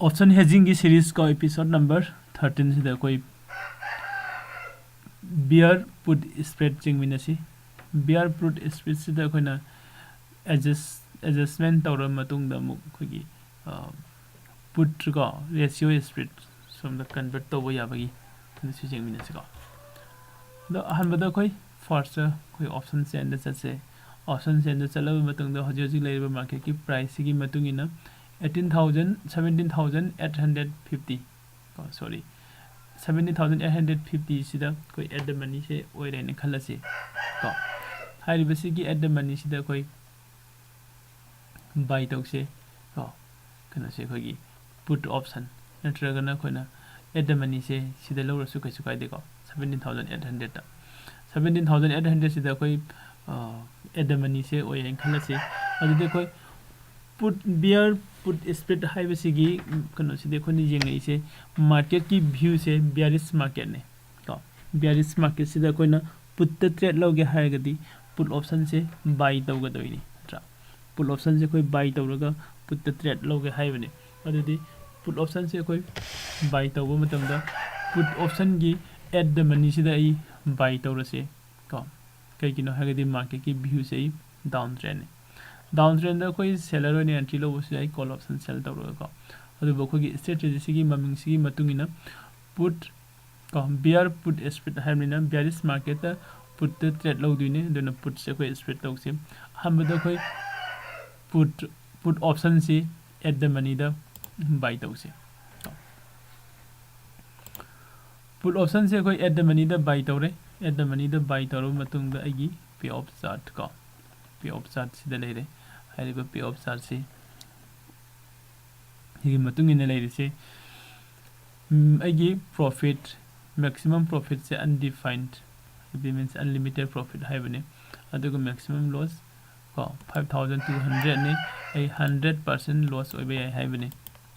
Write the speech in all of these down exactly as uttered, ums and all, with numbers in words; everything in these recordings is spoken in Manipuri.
Option hedgingꯒꯤ series ꯀꯣ, episode number thirteen ꯁꯤꯗ ꯑꯩꯈꯣꯏ bear put spread ꯌꯦꯡꯃꯤꯟꯅꯁꯤ꯫ Bear put spread ꯁꯤꯗ ꯑꯩꯈꯣꯏꯅ adjust adjustment ꯇꯧꯔꯕ ꯃꯇꯨꯡꯗ ꯑꯃꯨꯛ ꯑꯩꯈꯣꯏꯒꯤ put ꯀꯣ, ratio spread ꯁꯣꯝꯗ convert ꯇꯧꯕ ꯌꯥꯕꯒꯤ ꯑꯗꯨꯁꯨ ꯌꯦꯡꯃꯤꯟꯅꯁꯤꯀꯣ꯫ ꯑꯗꯣ ꯑꯍꯥꯟꯕꯗ ꯑꯩꯈꯣꯏ first ꯑꯩꯈꯣꯏ option chainꯗ ꯆꯠꯁꯦ꯫ Option chainꯗ ꯆꯠꯂꯕ ꯃꯇꯨꯡꯗ ꯍꯧꯖꯤꯛ ꯍꯧꯖꯤꯛ ꯂꯩꯔꯤꯕ marketꯀꯤ priceꯁꯤꯒꯤ ꯃꯇꯨꯡ ꯏꯟꯅ eighteen thousand, seventeen thousand eight hundred fifty, ꯀꯣ, sorry, seventeen thousand eight hundred fifty ꯁꯤꯗ ꯑꯩꯈꯣꯏ at the moneyꯁꯦ ꯑꯣꯏꯔꯦꯅ ꯈꯜꯂꯁꯤ ꯀꯣ꯫ ꯍꯥꯏꯔꯤꯕꯁꯤꯒꯤ at the moneyꯁꯤꯗ ꯑꯩꯈꯣꯏ buy ꯇꯧꯁꯦ ꯀꯣ꯫ ꯀꯩꯅꯣꯁꯦ ꯑꯩꯈꯣꯏꯒꯤ put option ꯅꯠꯇ꯭ꯔꯒꯅ ꯑꯩꯈꯣꯏꯅ at the moneyꯁꯦ ꯁꯤꯗ ꯂꯧꯔꯁꯨ ꯀꯩꯁꯨ ꯀꯥꯏꯗꯦꯀꯣ꯫ Seventeen thousand eight hundredꯇ, seventeen thousand eight hundredꯁꯤꯗ ꯑꯩꯈꯣꯏ at the moneyꯁꯦ ꯑꯣꯏꯔꯦꯅ ꯈꯜꯂꯁꯤ꯫ ꯑꯗꯨꯗꯤ ꯑꯩꯈꯣꯏ put, bear put spread ꯍꯥꯏꯕꯁꯤꯒꯤ ꯀꯩꯅꯣꯁꯤꯗꯤ ꯑꯩꯈꯣꯏꯅ ꯌꯦꯡꯉꯛꯏꯁꯦ marketꯀꯤ viewꯁꯦ bearish marketꯅꯦ ꯀꯣ꯫ Bearish marketꯁꯤꯗ ꯑꯩꯈꯣꯏꯅ putꯇ trade ꯂꯧꯒꯦ ꯍꯥꯏꯔꯒꯗꯤ put optionꯁꯦ buy ꯇꯧꯒꯗꯧꯔꯤꯅꯤ, ꯅꯠꯇ꯭ꯔꯥ? Put optionꯁꯦ ꯑꯩꯈꯣꯏ buy ꯇꯧꯔꯒ putꯇ trade ꯂꯧꯒꯦ ꯍꯥꯏꯕꯅꯤ꯫ ꯑꯗꯨꯗꯤ put optionꯁꯦ ꯑꯩꯈꯣꯏ buy ꯇꯧꯕ ꯃꯇꯝꯗ put optionꯒꯤ at the moneyꯁꯤꯗ ꯑꯩ buy ꯇꯧꯔꯁꯦ ꯀꯣ꯫ ꯀꯩꯒꯤꯅꯣ ꯍꯥꯏꯔꯒꯗꯤ marketꯀꯤ viewꯁꯦ ꯑꯩ down trendꯅꯤ꯫ Down trendꯗ ꯑꯩꯈꯣꯏ seller ꯑꯣꯏꯅ entry ꯂꯧꯕꯁꯨ ꯌꯥꯏ, call option sell ꯇꯧꯔꯒꯀꯣ꯫ ꯑꯗꯨꯕꯨ ꯑꯩꯈꯣꯏꯒꯤ strategyꯁꯤꯒꯤ ꯃꯃꯤꯡꯁꯤꯒꯤ ꯃꯇꯨꯡ ꯏꯟꯅ put ꯀꯣ, bear put spread ꯍꯥꯏꯕꯅꯤꯅ bearish marketꯇ putꯇ trade ꯂꯧꯗꯣꯏꯅꯦ꯫ ꯑꯗꯨꯅ putꯁꯦ ꯑꯩꯈꯣꯏ spread ꯇꯧꯁꯦ꯫ ꯑꯍꯥꯟꯕꯗ ꯑꯩꯈꯣꯏ put, put optionꯁꯤ at the moneyꯗ buy ꯇꯧꯁꯦ꯫ Put optionꯁꯦ ꯑꯩꯈꯣꯏ at the moneyꯗ buy ꯇꯧꯔꯦ꯫ At the moneyꯗ buy ꯇꯧꯔꯕ ꯃꯇꯨꯡꯗ ꯑꯩꯒꯤ pay off chart ꯀꯣ, pay off chartꯁꯤꯗ ꯂꯩꯔꯦ꯫ ꯍꯥꯏꯔꯤꯕ pay off chartꯁꯤ ꯁꯤꯒꯤ ꯃꯇꯨꯡ ꯏꯟꯅ ꯂꯩꯔꯤꯁꯦ, ꯎꯝ, ꯑꯩꯒꯤ profit, maximum profitꯁꯦ undefined, ꯍꯥꯏꯕꯗꯤ means unlimited profit ꯍꯥꯏꯕꯅꯤ꯫ ꯑꯗꯨꯒ maximum loss ꯀꯣ, five thousand two hundredꯅꯤ꯫ ꯑꯩ hundred percent loss ꯑꯣꯏꯕ ꯌꯥꯏ ꯍꯥꯏꯕꯅꯤ꯫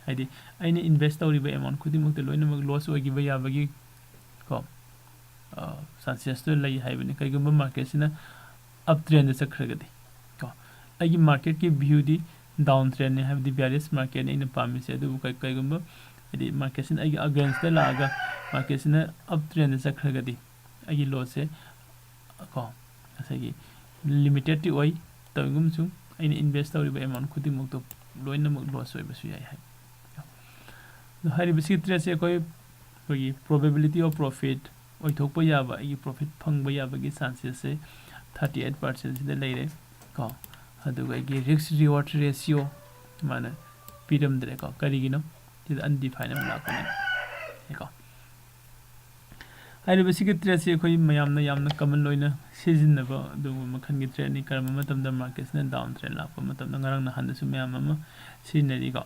ꯍꯥꯏꯗꯤ ꯑꯩꯅ invest ꯇꯧꯔꯤꯕ amount ꯈꯨꯗꯤꯡꯃꯛꯇ ꯂꯣꯏꯅꯃꯛ loss ꯑꯣꯏꯈꯤꯕ ꯌꯥꯕꯒꯤ ꯀꯣ, ꯑ, chancesꯇꯨ ꯂꯩ ꯍꯥꯏꯕꯅꯤ꯫ ꯀꯩꯒꯨꯝꯕ marketꯁꯤꯅ up trendꯗ ꯆꯠꯈ꯭ꯔꯒꯗꯤ ꯀꯣ꯫ ꯑꯩꯒꯤ marketꯀꯤ viewꯗꯤ down trendꯅꯤ, ꯍꯥꯏꯕꯗꯤ bearish marketꯅꯤ ꯑꯩꯅ ꯄꯥꯝꯃꯤꯁꯦ꯫ ꯑꯗꯨꯕꯨ ꯀꯩ-, ꯀꯩꯒꯨꯝꯕ ꯍꯥꯏꯗꯤ marketꯁꯤꯅ ꯑꯩꯒꯤ againstꯇ ꯂꯥꯛꯑꯒ marketꯁꯤꯅ up trendꯗ ꯆꯠꯈ꯭ꯔꯒꯗꯤ ꯑꯩꯒꯤ lossꯁꯦ ꯀꯣ ꯉꯁꯥꯏꯒꯤ limitedꯇꯤ ꯑꯣꯏ, ꯇꯧꯏꯒꯨꯝꯕꯁꯨ ꯑꯩꯅ invest ꯇꯧꯔꯤꯕ amount ꯈꯨꯗꯤꯡꯃꯛꯇꯣ ꯂꯣꯏꯅꯃꯛ loss ꯑꯣꯏꯕꯁꯨ ꯌꯥꯏ ꯍꯥꯏ꯫ ꯑꯗꯣ ꯍꯥꯏꯔꯤꯕꯁꯤꯒꯤ tradeꯁꯦ ꯑꯩꯈꯣꯏ, ꯑꯩꯈꯣꯏꯒꯤ probability of profit ꯑꯣꯏꯊꯣꯛꯄ ꯌꯥꯕ, ꯑꯩꯒꯤ profit ꯐꯪꯕ ꯌꯥꯕꯒꯤ chances ꯁꯦ thirty eight percent ꯁꯤꯗ ꯂꯩꯔꯦ ꯀꯣ꯫ ꯑꯗꯨꯒ ꯑꯩꯒꯤ risk reward ratio ꯃꯥꯅ ꯄꯤꯔꯝꯗ꯭ꯔꯦꯀꯣ꯫ ꯀꯔꯤꯒꯤꯅꯣ? ꯁꯤꯗ undefined ꯑꯃ ꯂꯥꯛꯄꯅꯦ ꯀꯣ꯫ ꯍꯥꯏꯔꯤꯕꯁꯤꯒꯤ tradeꯁꯤ ꯑꯩꯈꯣꯏ ꯃꯌꯥꯝꯅ ꯌꯥꯝꯅ common ꯑꯣꯏꯅ ꯁꯤꯖꯤꯟꯅꯕ ꯑꯗꯨꯒꯨꯝꯕ ꯃꯈꯜꯒꯤ tradeꯅꯤ꯫ ꯀꯔꯝꯕ ꯃꯇꯝꯗ marketꯁꯤꯅ down trend ꯂꯥꯛꯄ ꯃꯇꯝꯗ, ꯉꯔꯥꯡ ꯅꯍꯥꯟꯗꯁꯨ ꯃꯌꯥꯝ ꯑꯃ ꯁꯤꯖꯤꯟꯅꯔꯤꯀꯣ꯫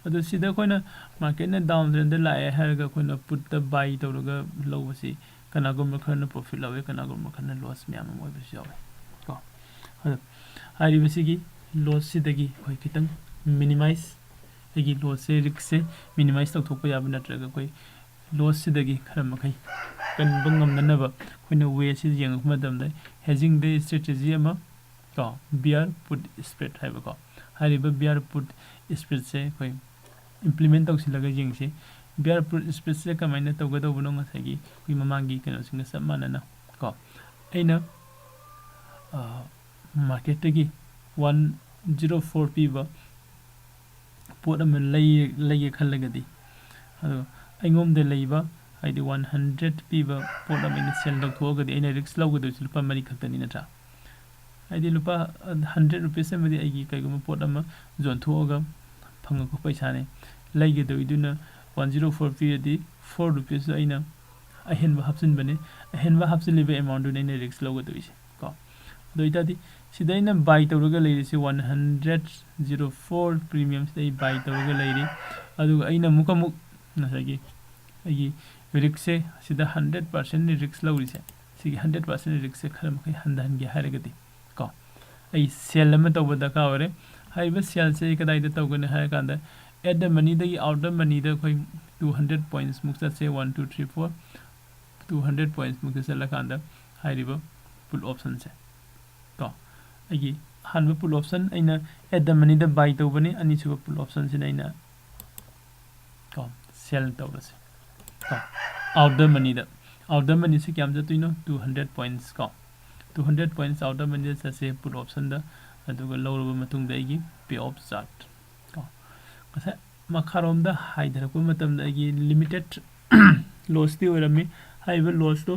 ꯑꯗꯣ ꯁꯤꯗ ꯑꯩꯈꯣꯏꯅ marketꯅ down trendꯗ ꯂꯥꯛꯑꯦ ꯍꯥꯏꯔꯒ ꯑꯩꯈꯣꯏꯅ putꯇ buy ꯇꯧꯔꯒ ꯂꯧꯕꯁꯤ ꯀꯅꯥꯒꯨꯝꯕ ꯈꯔꯅ profit ꯂꯧꯋꯦ, ꯀꯅꯥꯒꯨꯝꯕ ꯈꯔꯅ loss ꯃꯌꯥꯝ ꯑꯃ ꯑꯣꯏꯕꯁꯨ ꯌꯥꯎꯋꯦ ꯀꯣ꯫ ꯑꯗꯣ ꯍꯥꯏꯔꯤꯕꯁꯤꯒꯤ lossꯁꯤꯗꯒꯤ ꯑꯩꯈꯣꯏ ꯈꯤꯇꯪ minimize, ꯑꯩꯒꯤ lossꯁꯦ, riskꯁꯦ minimize ꯇꯧꯊꯣꯛꯄ ꯌꯥꯕ ꯅꯠꯇ꯭ꯔꯒ ꯑꯩꯈꯣꯏ lossꯁꯤꯗꯒꯤ ꯈꯔ ꯃꯈꯩ ꯀꯟꯕ ꯉꯝꯅꯅꯕ ꯑꯩꯈꯣꯏꯅ wayꯁꯤ ꯌꯦꯡꯉꯛꯄ ꯃꯇꯝꯗ hedgingꯗ strategy ꯑꯃ ꯀꯣ, bear put spread ꯍꯥꯏꯕꯀꯣ꯫ ꯍꯥꯏꯔꯤꯕ bear put spreadꯁꯦ ꯑꯩꯈꯣꯏ implement ꯇꯧꯁꯤꯜꯂꯒ ꯌꯦꯡꯁꯤ꯫ Bear put spreadꯁꯦ ꯀꯃꯥꯏꯅ ꯇꯧꯒꯗꯧꯕꯅꯣ? ꯉꯁꯥꯏꯒꯤ ꯑꯩꯈꯣꯏ ꯃꯃꯥꯡꯒꯤ ꯀꯩꯅꯣꯁꯤꯡꯒ ꯆꯞ ꯃꯥꯟꯅꯅ ꯀꯣ, ꯑꯩꯅ, ꯑ, marketꯇꯒꯤ one zero four ꯄꯤꯕ ꯄꯣꯠ ꯑꯃ ꯂꯩ-, ꯂꯩꯒꯦ ꯈꯜꯂꯒꯗꯤ, ꯑꯗꯣ ꯑꯩꯉꯣꯟꯗ ꯂꯩꯕ, ꯍꯥꯏꯗꯤ one hundred ꯄꯤꯕ ꯄꯣꯠ ꯑꯃ ꯑꯩꯅ sell ꯇꯧꯊꯣꯛꯑꯒꯗꯤ ꯑꯩꯅ risk ꯂꯧꯒꯗꯣꯏꯁꯦ ꯂꯨꯄꯥ ꯃꯔꯤ ꯈꯛꯇꯅꯤ, ꯅꯠꯇ꯭ꯔꯥ? ꯍꯥꯏꯗꯤ ꯂꯨꯄꯥ hundred rupees ꯑꯃꯗꯤ ꯑꯩꯒꯤ ꯀꯩꯒꯨꯝꯕ ꯄꯣꯠ ꯑꯃ ꯌꯣꯟꯊꯣꯛꯑꯒ ꯐꯪꯉꯛꯄ ꯄꯩꯁꯥꯅꯤ꯫ ꯂꯩꯒꯗꯣꯏꯗꯨꯅ one zero four ꯄꯤꯔꯗꯤ four rupees ꯑꯩꯅ ꯑꯍꯦꯟꯕ ꯍꯥꯞꯆꯤꯟꯕꯅꯤ꯫ ꯑꯍꯦꯟꯕ ꯍꯥꯞꯆꯤꯜꯂꯤꯕ amountꯗꯨꯅ ꯑꯩꯅ risk ꯂꯧꯒꯗꯣꯏꯁꯦ ꯀꯣ꯫ ꯑꯗꯨ ꯑꯣꯏꯇꯥꯔꯗꯤ ꯁꯤꯗ ꯑꯩꯅ buy ꯇꯧꯔꯒ ꯂꯩꯔꯤꯁꯦ one hundred zero four premiumꯁꯤꯗ ꯑꯩ buy ꯇꯧꯔꯒ ꯂꯩꯔꯤ꯫ ꯑꯗꯨꯒ ꯑꯩꯅ ꯑꯃꯨꯛꯀ ꯑꯃꯨꯛ ꯉꯁꯥꯏꯒꯤ ꯑꯩꯒꯤ riskꯁꯦ ꯁꯤꯗ hundred percentꯅꯤ risk ꯂꯧꯔꯤꯁꯦ꯫ ꯁꯤꯒꯤ hundred percent riskꯁꯦ ꯈꯔ ꯃꯈꯩ ꯍꯟꯊꯍꯟꯒꯦ ꯍꯥꯏꯔꯒꯗꯤ ꯀꯣ, ꯑꯩ sell ꯑꯃ ꯇꯧꯕ ꯗꯔꯀꯥꯔ ꯑꯣꯏꯔꯦ꯫ ꯍꯥꯏꯔꯤꯕ sellꯁꯦ ꯑꯩ ꯀꯗꯥꯏꯗ ꯇꯧꯒꯅꯤ ꯍꯥꯏꯔ ꯀꯥꯟꯗ, at the moneyꯗꯒꯤ out the moneyꯗ ꯑꯩꯈꯣꯏ two hundred pointsꯃꯨꯛ ꯆꯠꯁꯦ, one, two, three, four, two hundred pointsꯃꯨꯛꯇ ꯆꯠꯂꯀꯥꯟꯗ ꯍꯥꯏꯔꯤꯕ put optionꯁꯦ ꯀꯣ, ꯑꯩꯒꯤ ꯑꯍꯥꯟꯕ put option ꯑꯩꯅ at the moneyꯗ buy ꯇꯧꯕꯅꯤ, ꯑꯅꯤꯁꯨꯕ put optionꯁꯤꯅ ꯑꯩꯅ ꯀꯣ sell ꯇꯧꯔꯁꯦ ꯀꯣ out the moneyꯗ꯫ Out the moneyꯁꯤ ꯀꯌꯥꯝ ꯆꯠꯇꯣꯏꯅꯣ? Two hundred points ꯀꯣ, two hundred points out the moneyꯗ ꯆꯠꯁꯦ put optionꯗ꯫ ꯑꯗꯨꯒ ꯂꯧꯔꯕ ꯃꯇꯨꯡꯗ ꯑꯩꯒꯤ pay off chart ꯀꯣ, ꯉꯁꯥꯏ ꯃꯈꯥꯔꯣꯝꯗ ꯍꯥꯏꯊꯔꯛꯄ ꯃꯇꯝꯗ ꯑꯩꯒꯤ limited lossꯇꯤ ꯑꯣꯏꯔꯝꯃꯤ꯫ ꯍꯥꯏꯔꯤꯕ lossꯇꯣ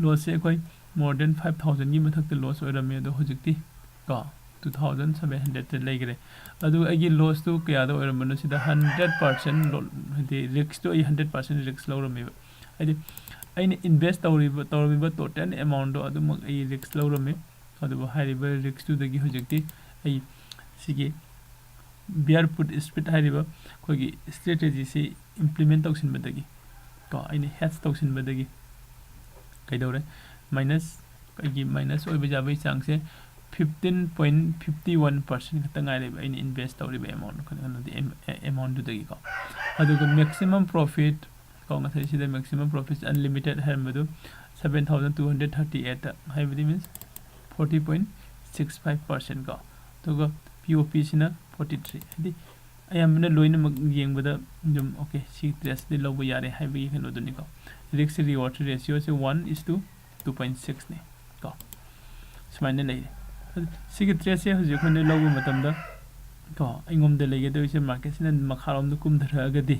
lossꯁꯦ ꯑꯩꯈꯣꯏ more than five thousandꯒꯤ ꯃꯊꯛꯇ loss ꯑꯣꯏꯔꯝꯃꯤ, ꯑꯗꯣ ꯍꯧꯖꯤꯛꯇꯤ ꯀꯣ two thousand seven hundredꯇ ꯂꯩꯈ꯭ꯔꯦ꯫ ꯑꯗꯨꯒ ꯑꯩꯒꯤ lossꯇꯨ ꯀꯌꯥꯗ ꯑꯣꯏꯔꯝꯕꯅꯣ? ꯁꯤꯗ hundred percent ꯍꯥꯏꯗꯤ riskꯇꯣ ꯑꯩ hundred percent risk ꯂꯧꯔꯝꯃꯦꯕ꯫ ꯍꯥꯏꯗꯤ ꯑꯩꯅ invest ꯇꯧꯔꯤꯕ ꯇꯧꯔꯝꯃꯤꯕ total amountꯗꯣ ꯑꯗꯨꯃꯛ ꯑꯩ risk ꯂꯧꯔꯝꯃꯤ꯫ ꯑꯗꯨꯕꯨ ꯍꯥꯏꯔꯤꯕ riskꯇꯨꯗꯒꯤ ꯍꯧꯖꯤꯛꯇꯤ ꯑꯩ ꯁꯤꯒꯤ bear put spread ꯍꯥꯏꯔꯤꯕ ꯑꯩꯈꯣꯏꯒꯤ strategyꯁꯤ implement ꯇꯧꯁꯤꯟꯕꯗꯒꯤ ꯀꯣ ꯑꯩꯅ hedge ꯇꯧꯁꯤꯟꯕꯗꯒꯤ ꯀꯩꯗꯧꯔꯦ? Minus, ꯑꯩꯒꯤ minus ꯑꯣꯏꯕ ꯌꯥꯕꯒꯤ ꯆꯥꯡꯁꯦ fifteen point fifty one percent ꯈꯛꯇ ꯉꯥꯏꯔꯦꯕ ꯑꯩꯅ invest ꯇꯧꯔꯤꯕ amount, ꯀꯩꯅꯣꯗꯤ, amountꯗꯨꯗꯒꯤꯀꯣ꯫ ꯑꯗꯨꯒ maximum profit ꯀꯣ, ꯉꯁꯥꯏ ꯁꯤꯗ maximum profit unlimited ꯍꯥꯏꯔꯝꯕꯗꯨ seven thousand two hundred thirty eight ꯍꯥꯏꯕꯗꯤ means forty point six five percent ꯀꯣ꯫ ꯑꯗꯨꯒ P O Pꯁꯤꯅ forty three, ꯍꯥꯏꯗꯤ ꯑꯌꯥꯝꯕꯅ ꯂꯣꯏꯅꯃꯛ ꯌꯦꯡꯕꯗ ꯑꯗꯨꯝ okay, ꯁꯤ tradeꯁꯤꯗꯤ ꯂꯧꯕ ꯌꯥꯔꯦ ꯍꯥꯏꯕꯒꯤ ꯀꯩꯅꯣꯗꯨꯅꯤꯀꯣ꯫ Risk reward ratioꯁꯦ one is to two point sixꯅꯤ ꯀꯣ, ꯁꯨꯃꯥꯏꯅ ꯂꯩꯔꯦ꯫ ꯑꯗꯨ ꯁꯤꯒꯤ tradeꯁꯦ ꯍꯧꯖꯤꯛ ꯑꯩꯈꯣꯏꯅ ꯂꯧꯕ ꯃꯇꯝꯗ ꯀꯣ ꯑꯩꯉꯣꯝꯗ ꯂꯩꯒꯗꯧꯔꯤꯁꯦ marketꯁꯤꯅ ꯃꯈꯥꯔꯣꯝꯗ ꯀꯨꯝꯊꯔꯛꯑꯒꯗꯤ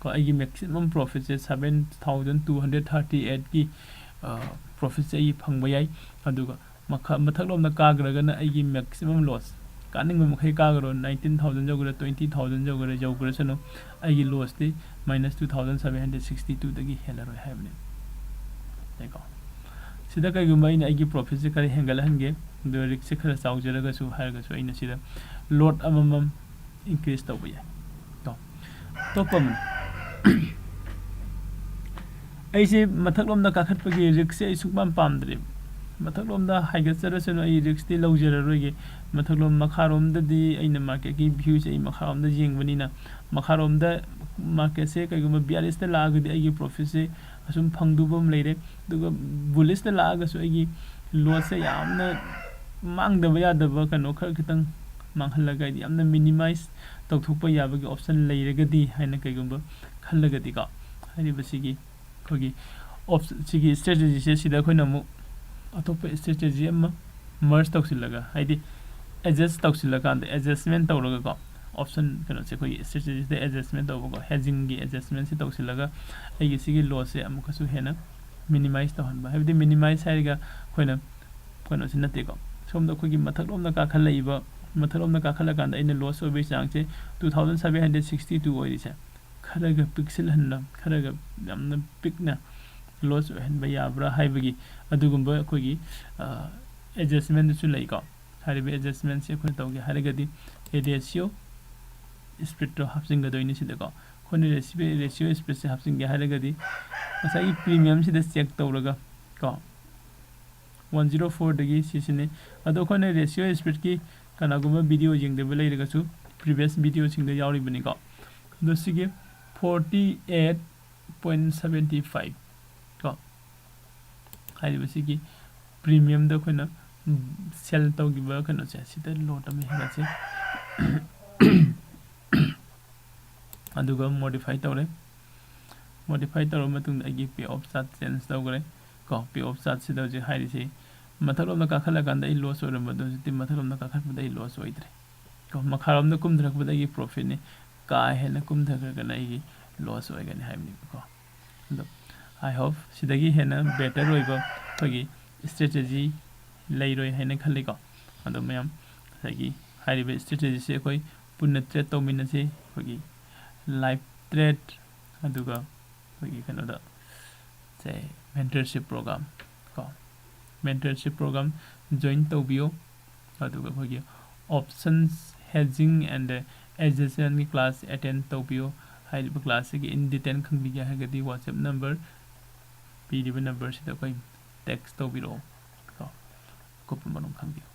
ꯀꯣ ꯑꯩꯒꯤ maximum profitꯁꯦ seven thousand two hundred thirty eightꯀꯤ profitꯁꯦ ꯑꯩ ꯐꯪꯕ ꯌꯥꯏ꯫ ꯑꯗꯨꯒ ꯃꯈꯥ ꯃꯊꯛꯂꯣꯝꯗ ꯀꯥꯈ꯭ꯔꯒꯅ ꯑꯩꯒꯤ maximum loss, ꯀꯥꯅꯤꯡꯕ ꯃꯈꯩ ꯀꯥꯈ꯭ꯔꯣ, nineteen thousand ꯌꯧꯒꯦꯔꯥ, twenty thousand ꯌꯧꯒꯦꯔꯥ, ꯌꯧꯈ꯭ꯔꯁꯅꯨ, ꯑꯩꯒꯤ lossꯇꯤ minus two thousand seven hundred sixty twoꯗꯒꯤ ꯍꯦꯜꯂꯔꯣꯏ ꯍꯥꯏꯕꯅꯤ꯫ ꯌꯥꯏꯀꯣ? ꯁꯤꯗ ꯀꯩꯒꯨꯝꯕ ꯑꯩꯅ ꯑꯩꯒꯤ profitꯁꯦ ꯈꯔ ꯍꯦꯟꯒꯠꯍꯟꯒꯦ, ꯑꯗꯨꯒ riskꯁꯦ ꯈꯔ ꯆꯥꯎꯖꯔꯒꯁꯨ ꯍꯥꯏꯔꯒꯁꯨ ꯑꯩꯅ ꯁꯤꯗ lot ꯑꯃꯃꯝ increase ꯇꯧꯕ ꯌꯥꯏ꯫ ꯀꯣ? ꯑꯇꯣꯞꯄ ꯑꯃ, ꯑꯩꯁꯦ ꯃꯊꯛꯂꯣꯝꯗ ꯀꯥꯈꯠꯄꯒꯤ riskꯁꯦ ꯑꯩ ꯁꯨꯡꯄꯥꯝ ꯄꯥꯝꯗ꯭ꯔꯦꯕ꯫ ꯃꯊꯛꯂꯣꯝꯗ ꯍꯥꯏꯒꯠꯆꯔꯁꯅꯨ, ꯑꯩ riskꯇꯤ ꯂꯧꯖꯔꯔꯣꯏꯒꯦ꯫ ꯃꯊꯛꯂꯣꯝ, ꯃꯈꯥꯔꯣꯝꯗꯗꯤ ꯑꯩꯅ marketꯀꯤ viewꯁꯦ ꯑꯩ ꯃꯈꯥꯔꯣꯝꯗ ꯌꯦꯡꯕꯅꯤꯅ, ꯃꯈꯥꯔꯣꯝꯗ marketꯁꯦ ꯀꯩꯒꯨꯝꯕ bearishꯇ ꯂꯥꯛꯑꯒꯗꯤ ꯑꯩꯒꯤ profitꯁꯦ ꯑꯁꯨꯝ ꯐꯪꯗꯧꯕ ꯑꯃ ꯂꯩꯔꯦ꯫ ꯑꯗꯨꯒ ꯕꯨꯂꯤꯁꯇ ꯂꯥꯛꯑꯒꯁꯨ ꯑꯩꯒꯤ ꯂꯣꯁꯁꯦ ꯌꯥꯝꯅ ꯃꯥꯡꯗꯕ ꯌꯥꯗꯕ ꯀꯩꯅꯣ ꯈꯔ ꯈꯤꯇꯪ ꯃꯥꯡꯍꯜꯂꯒ, ꯍꯥꯏꯗꯤ ꯌꯥꯝꯅ ꯃꯤꯅꯤꯃꯥꯏꯁ ꯇꯧꯊꯣꯛꯄ ꯌꯥꯕꯒꯤ ꯑꯣꯞꯁꯟ ꯂꯩꯔꯒꯗꯤ ꯍꯥꯏꯅ ꯀꯩꯒꯨꯝꯕ ꯈꯜꯂꯒꯗꯤꯀꯣ, ꯍꯥꯏꯔꯤꯕꯁꯤꯒꯤ ꯑꯩꯈꯣꯏꯒꯤ ꯑꯣꯞ-, ꯁꯤꯒꯤ ꯁ꯭ꯇ꯭ꯔꯦꯇꯦꯖꯤꯁꯦ ꯁꯤꯗ ꯑꯩꯈꯣꯏꯅ ꯑꯃꯨꯛ ꯑꯇꯣꯞꯄ ꯁ꯭ꯇ꯭ꯔꯦꯇꯦꯖꯤ ꯑꯃ ꯃꯔꯖ ꯇꯧꯁꯤꯜꯂꯒ, ꯍꯥꯏꯗꯤ ꯑꯦꯗꯖꯁ ꯇꯧꯁꯤꯜꯂꯀꯥꯟꯗ, ꯑꯦꯗꯖꯁꯃꯦꯟ ꯇꯧꯔꯒꯀꯣ, ꯑꯣꯞꯁꯟ ꯀꯩꯅꯣꯁꯦ ꯑꯩꯈꯣꯏꯒꯤ ꯁ꯭ꯇ꯭ꯔꯦꯇꯦꯖꯤꯁꯤꯗ ꯑꯦꯗꯖꯁꯃꯦꯟ ꯇꯧꯕꯀꯣ, ꯍꯦꯖꯤꯡꯒꯤ ꯑꯦꯗꯖꯁꯃꯦꯟꯁꯦ ꯇꯧꯁꯤꯜꯂꯒ ꯑꯩꯒꯤ ꯁꯤꯒꯤ ꯂꯣꯁꯁꯦ ꯑꯃꯨꯛꯀꯁꯨ ꯍꯦꯟꯅ ꯃꯤꯅꯤꯃꯥꯏꯁ ꯇꯧꯍꯟꯕ꯫ ꯍꯥꯏꯕꯗꯤ ꯃꯤꯅꯤꯃꯥꯏꯁ ꯍꯥꯏꯔꯒ ꯑꯩꯈꯣꯏꯅ ꯀꯩꯅꯣꯁꯤ ꯅꯠꯇꯦꯀꯣ, ꯁꯣꯝꯗ ꯑꯩꯈꯣꯏꯒꯤ ꯃꯊꯛꯂꯣꯝꯗ ꯀꯥꯈꯠꯂꯛꯏꯕ, ꯃꯊꯛꯂꯣꯝꯗ ꯀꯥꯈꯠꯂꯀꯥꯟꯗ ꯑꯩꯅ ꯂꯣꯁ ꯑꯣꯏꯕꯒꯤ ꯆꯥꯡꯁꯦ two thousand seven hundred sixty two ꯑꯣꯏꯔꯤꯁꯦ ꯈꯔꯒ ꯄꯤꯛꯁꯤꯜꯍꯟꯕ, ꯈꯔꯒ ꯌꯥꯝꯅ ꯄꯤꯛꯅ ꯂꯣꯁ ꯑꯣꯏꯍꯟꯕ ꯌꯥꯕ꯭ꯔꯥ ꯍꯥꯏꯕꯒꯤ ꯑꯗꯨꯒꯨꯝꯕ ꯑꯩꯈꯣꯏꯒꯤ ꯑꯦꯗꯖꯁꯃꯦꯟꯗꯨꯁꯨ ꯂꯩꯀꯣ꯫ ꯍꯥꯏꯔꯤꯕ ꯑꯦꯗꯖꯁꯃꯦꯟꯁꯦ ꯑꯩꯈꯣꯏꯅ ꯇꯧꯒꯦ ꯍꯥꯏꯔꯒꯗꯤ ꯔꯦꯁꯤꯌꯣ ꯁ꯭ꯄꯤꯠꯇꯣ ꯍꯥꯞꯆꯤꯟꯒꯗꯣꯏꯅꯤ ꯁꯤꯗꯀꯣ꯫ ꯑꯩꯈꯣꯏꯅ ꯔꯦꯁꯤꯌꯣ ꯁ꯭ꯄꯤꯠꯁꯦ ꯍꯥꯞꯆꯤꯟꯒꯦ ꯍꯥꯏꯔꯒꯗꯤ ꯉꯁꯥꯏꯒꯤ ꯄ꯭ꯔꯤꯃꯤꯌꯝꯁꯤꯗ ꯆꯦꯛ ꯇꯧꯔꯒ ꯀꯣ, ꯋꯥꯟ ꯖꯤꯔꯣ ꯐꯣꯔꯗꯒꯤ ꯁꯤꯁꯤꯅꯤ꯫ ꯑꯗꯣ ꯑꯩꯈꯣꯏꯅ ꯔꯦꯁꯤꯌꯣ ꯁ꯭ꯄꯤꯠꯀꯤ ꯀꯅꯥꯒꯨꯝꯕ ꯚꯤꯗꯤꯑꯣ ꯌꯦꯡꯗꯕ ꯂꯩꯔꯒꯁꯨ, ꯄ꯭ꯔꯤꯚꯤꯌꯁ ꯚꯤꯗꯤꯑꯣꯁꯤꯡꯗ ꯌꯥꯎꯔꯤꯕꯅꯤꯀꯣ꯫ ꯑꯗꯣ ꯁꯤꯒꯤ forty eight point seventy five ꯀꯣ, ꯍꯥꯏꯔꯤꯕꯁꯤꯒꯤ ꯄ꯭ꯔꯤꯃꯤꯌꯝꯗ ꯑꯩꯈꯣꯏꯅ ꯁꯦꯜ ꯇꯧꯈꯤꯕ ꯀꯩꯅꯣꯁꯦ, ꯁꯤꯗ ꯂꯣꯠ ꯑꯃ ꯍꯦꯟꯒꯠꯁꯤ꯫ ꯑꯗꯨꯒ ꯃꯣꯗꯤꯐꯥꯏ ꯇꯧꯔꯦ꯫ ꯃꯣꯗꯤꯐꯥꯏ ꯇꯧꯔꯕ ꯃꯇꯨꯡꯗ ꯑꯩꯒꯤ ꯄꯦ ꯑꯣꯐ ꯆꯥꯔꯠ ꯆꯦꯟꯖ ꯇꯧꯈ꯭ꯔꯦ ꯀꯣ꯫ ꯄꯦ ꯑꯣꯐ ꯆꯥꯔꯠꯁꯤꯗ ꯍꯧꯖꯤꯛ ꯍꯥꯏꯔꯤꯁꯤ ꯃꯊꯛꯂꯣꯝꯗ ꯀꯥꯈꯠꯂꯀꯥꯟꯗ ꯑꯩ ꯂꯣꯁ ꯑꯣꯏꯔꯝꯕꯗꯣ ꯍꯧꯖꯤꯛꯇꯤ ꯃꯊꯛꯂꯣꯝꯗ ꯀꯥꯈꯠꯄꯗ ꯑꯩ ꯂꯣꯁ ꯑꯣꯏꯗ꯭ꯔꯦ ꯀꯣ꯫ ꯃꯈꯥꯔꯣꯝꯗ ꯀꯨꯝꯊꯔꯛꯄꯗ ꯑꯩꯒꯤ ꯄ꯭ꯔꯣꯐꯤꯠꯅꯤ, ꯀꯥ ꯍꯦꯟꯅ ꯀꯨꯝꯊꯈ꯭ꯔꯒꯅ ꯑꯩꯒꯤ ꯂꯣꯁ ꯑꯣꯏꯒꯅꯤ ꯍꯥꯏꯕꯅꯦꯕꯀꯣ꯫ ꯑꯗꯣ I hope ꯁꯤꯗꯒꯤ ꯍꯦꯟꯅ ꯕꯦꯇꯔ ꯑꯣꯏꯕ ꯑꯩꯈꯣꯏꯒꯤ ꯁ꯭ꯇ꯭ꯔꯦꯇꯦꯖꯤ ꯂꯩꯔꯣꯏ ꯍꯥꯏꯅ ꯈꯜꯂꯤꯀꯣ꯫ ꯑꯗꯣ ꯃꯌꯥꯝ ꯉꯁꯥꯏꯒꯤ ꯍꯥꯏꯔꯤꯕ ꯁ꯭ꯇ꯭ꯔꯦꯇꯦꯖꯤꯁꯦ ꯑꯩꯈꯣꯏ ꯄꯨꯟꯅ ꯇ꯭ꯔꯦꯠ ꯇꯧꯃꯤꯟꯅꯁꯤ꯫ ꯑꯩꯈꯣꯏꯒꯤ ꯂꯥꯏꯚ ꯇ꯭ꯔꯦꯠ, ꯑꯗꯨꯒ ꯑꯩꯈꯣꯏꯒꯤ ꯀꯩꯅꯣꯗ ꯁꯦ ꯃꯦꯟꯇꯔꯁꯤꯞ ꯄ꯭ꯔꯣꯒ꯭ꯔꯥꯝ ꯀꯣ, ꯃꯦꯟꯇꯔꯁꯤꯞ ꯄ꯭ꯔꯣꯒ꯭ꯔꯥꯝ ꯖꯣꯏꯟ ꯇꯧꯕꯤꯌꯣ꯫ ꯑꯗꯨꯒ ꯑꯩꯈꯣꯏꯒꯤ options, hedging and adjustment ꯀꯤ ꯀ꯭ꯂꯥꯁ ꯑꯦꯇꯦꯟ ꯇꯧꯕꯤꯌꯣ꯫ ꯍꯥꯏꯔꯤꯕ ꯀ꯭ꯂꯥꯁꯁꯤꯒꯤ ꯏꯟ ꯗꯤꯇꯦꯜ ꯈꯪꯕꯤꯒꯦ ꯍꯥꯏꯔꯒꯗꯤ WhatsApp ꯅꯝꯕꯔ ꯄꯤꯔꯤꯕ ꯅꯝꯕꯔꯁꯤꯗ ꯑꯩꯈꯣꯏ ꯇꯦꯛꯁ ꯇꯧꯕꯤꯔꯛꯑꯣ ꯀꯣ, ꯑꯀꯨꯞꯄ ꯃꯔꯣꯜ ꯈꯪꯕꯤꯌꯨ꯫